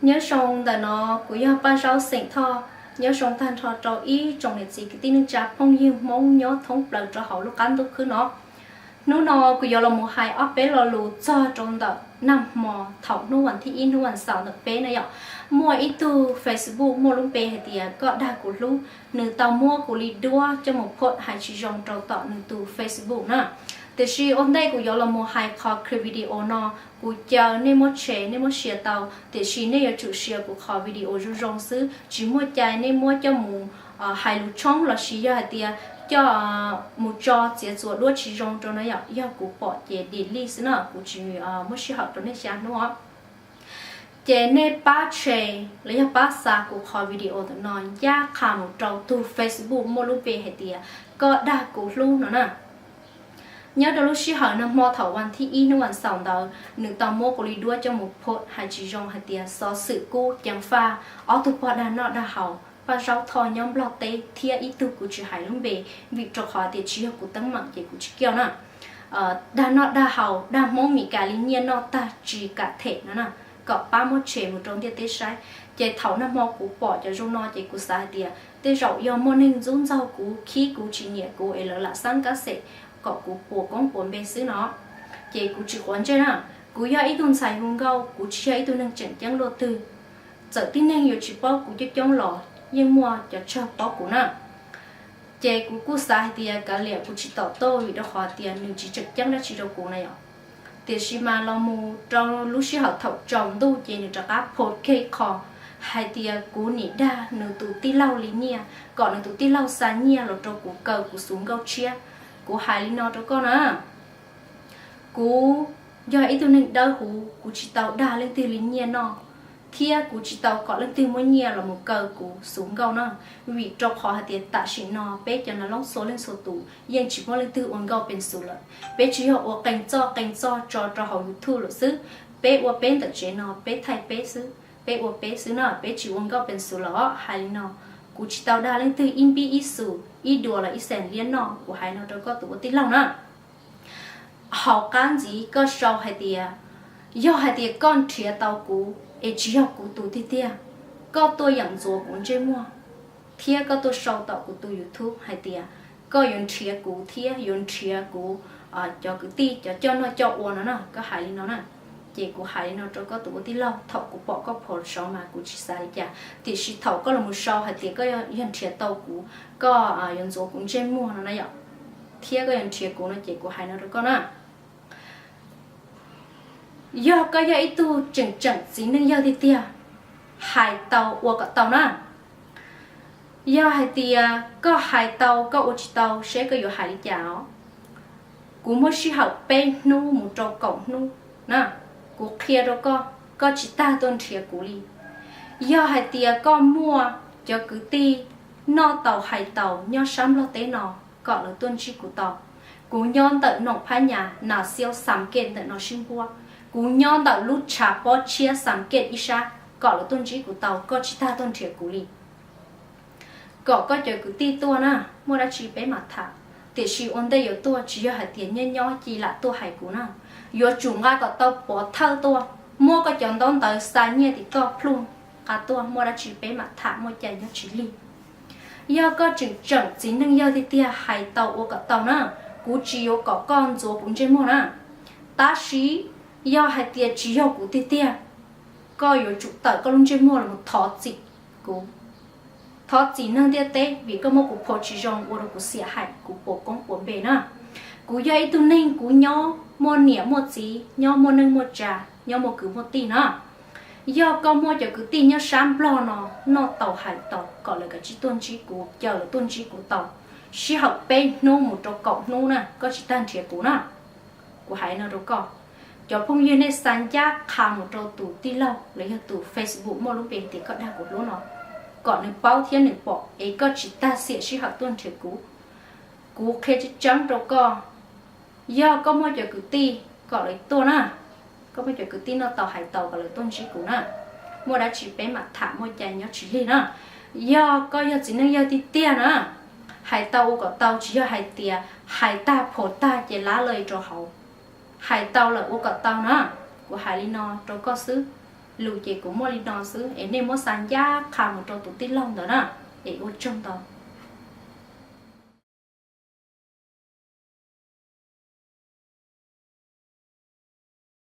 Nyob zoo ntawm no kuv yog Paj Zaub xeem Thoj. Nyob zoo tag nrho rau ib tsoom niam txiv kwv tij neej tsa phooj ywg Hmoob nyob thoob plaws rau hauv lub qab ntuj khwb no. Hnub no kuv yuav los mus hais ob peb lo lus txog rau ntawm nag hmo thaum hnub vas thib ib, hnub vas xaum ntawm peb na yom. Muaj ib tug Facebook muaj lub npe hais tias Koj Dag Kuv Hlub, nws tau muab kuv li duab coj mus post hais tsis zoo rau tom nws tus Facebook na. Tiam sis ua ntej kuv yuav los mus hais qhov clip video no, kuv caw nej muab share, nej muab share tau, tiam sis nej yuav tsum share kuv qhov video zoo zoo xwb, tsis muaj cai nej muab coj mus hais lus tshoob lossis yog hais tias coj mus tso txiav txuas duab tsis zoo rau no yom. Yog kuv pom ces delete xwb na, kuv tsis muab sij hawm rau nej xya hnub os. Ces nej pab share los yog pab xa kuv qhov video ntawm no ncaj qha mus rau tus Facebook muaj lub npe hais tias Koj Dag Kuv Hlub no na. Nyob rau lub sij hawm nag hmo thaum vas thib ib hnub vas xaum ntawd, nws tau muab kuv li duab coj mus post hais tsis zoo hais tias xov xwm kub ceev faj ob tug pog dag noj dag haus, Paj Zaub Thoj nyob Nplog teb thiab ib tug kuv tsis hais lub npe, vim rau qhov tias tsis yog kuv teeb meem ces kuv tsis coj na. Dag noj dag haus, dag Hmoob Mes Kas li nyiaj noj tag tsis kam them no na, kom pab muab share mus rau ntiaj teb saib. Ces thaum nag hmo kuv pom cov zoo no ces kuv xav hais tias tej zaum yog muaj neeg ntxub ntxaug kuv, khib kuv, tsis nyiam kuv es lawv lam xab kab xes kom kuv puas koob puas npe xwb no. Ces kuv tsis quav ntsej na, kuv yog ib tug ntxhais hu nkauj, kuv tsis yog ib tug neeg tseem ceeb luaj twg. Txawm tib neeg yuav tsis paub kuv coob coob los yeej muaj cov tsawg paub kuv na. Ces kuv kuj xav hais tias kav liam kuv tsis tau tau vim rau qhov tias nws tsis tseem ceeb dab tsi rau kuv na yom. Tiam sis mas los mus rau lub sij hawm thaum tsaus ntuj ces nws rov qab post kiag qho hais tias kuv nim dag nws tus tij laug li nyiaj, kom nws tus tij laug xa nyiaj los rau kuv kaw kuv xuv nkauj tshiab. Kuv hais li no rau koj na, kuv yog ib tug neeg dawb huv, kuv tsis tau dag leej twg li nyiaj noj, thiab kuv tsis tau kom leej twg muab nyiaj los mus kaw kuv xuv nkauj na. Vim rau qhov hais tias tam sim no peb cov nas loob txhua leej txhua tus yeej tsis muaj leej twg ua nkauj peev xwm lawm. Peb tsuas yog ua qee txoj qee txoj tso rau hauv YouTube lawm xwb. Peb ua peb ntawm tsev no, peb thaij peb xwb, peb ua peb xwb na, peb tsis ua nkauj peev xwm lawm os. Hais li no, kuv tsis tau dag leej twg ib npib ib xus, ib duas los ib xees liab noj, kuv hais no rau koj tus ua tij laug na. Hauv qab ntxiv koj sau hais tias, yog hais tias koj nrhiav tau kuv es tsis yog kuv tus tiag tiag, koj tuaj yeem ntxuav kuv ntsej muag, thiab koj tuaj sau tom kuv tus YouTube hais tias koj yuav nrhiav kuv thiab yuav nrhiav kuv cov kwv tij cov coj noj coj ua no na, koj hais li no na. Ces kuv hais li no rau koj tus ua tij laug, thaum kuv pom koj post saud mas kuv tsis xav li cas, tiam sis thaum koj los mus sau hais tias koj yog nrhiav tau kuv, koj yuav ntxuav kuv ntsej muag no na yom, thiab koj yuav nrhiav kuv no ces kuv hais no rau koj na. Yog koj yog ib tug tseem tseem txiv neej yawg tiag tiag, hais tau ua kom tau na. Yog hais tias koj hais tau koj ua tsis tau seb koj yuav hais li cas os. Kuv muab sij hawm peb hnub mus rau kaum hnub na, kuv qhia rau koj, koj tsis tag tuaj nrhiav kuv li. Yog hais tias koj muaj cov kwv tij noj tau hais tau nyob sab Nplog teb no, kom lawv tuaj ntsib kuv tau. Kuv nyob ntawm Noom Phab Nyas, Nas Xiauj, Xam Kej ntawm no sib npuab. Kuv nyob ntawm lub tshav pob tshiab Xam Kej ib sab, kom lawv tuaj ntsib kuv tau, koj tsis tag tuaj nrhiav kuv li. Kom koj cov kwv tij tuaj na, muaj dab tsi peb mam tham. Tiam sis ua ntej yuav tuaj tsis yog hais tias nyob nyob cia li lam tuaj hais kuv na. Yuav tsum nqa kom tau pov thawj tuaj, muab koj cov ntaub ntawv xa nyiaj tim toj plhuj nqa tuaj, muaj dab tsi peb mam tham, muaj cai nyob tsis lig. Yog koj tseem tseem txiv neej yawg tiag tiag hais tau ua kom tau na, kuv tsis yuav kom koj ntxuav kuv ntsej muag na. Tab sis yog hais tias tsis yog kuv tiag tiag, koj yuav tsum tawm koj lub ntsej muag los thov txim kuv, thov txim neeg ntiaj teb vim koj muab kuv phom tsis zoo ua rau kuv xiam hais kuv puas koob puas npe na. Kuv yog ib tug neeg kuv nyob muaj niam muaj txiv, nyob muaj neej muaj tsa, nyob muaj kwv muaj tij na. Yog koj muaj cov kwv tij nyob sab Nplog no noj tau hais tau kom lawv kav tsij tuaj ntsib kuv, caw lawv tuaj ntsib kuv tau. Sij hawm peb hnub mus rau kaum hnub na, koj tsis tag nrhiav kuv na. Kuv hais no rau koj, cov phooj ywg nej xa ncaj qha mus rau tus tij laug los yog tus Facebook muaj lub npe tias Koj Dag Kuv Hlub no, kom nws paub thiab nws pom es koj tsis tag xiam sij hawm tuaj nrhiav kuv. Kuv qhia tseeb tseeb rau koj, yog koj muaj cov kwv tij kom lawv tuaj na, koj muaj cov kwv tij noj tau hais tau kom lawv tuaj ntsib kuv na, muaj dab tsi peb mam tham, muaj cai nyob tsis lig na. Yog koj yog txiv neej yawg tiag tiag na, hais tau ua kom tau, tsis yog hais tias hais tag phom tag ces lab lawm rau hauv. Hais tau lawm ua kom tau na, kuv hais li no rau koj xwb. Lus ces kuv muaj li no xwb es nej muab xa ncaj qha mus rau tus tij laug ntawd na. Es ua tsaug ntau.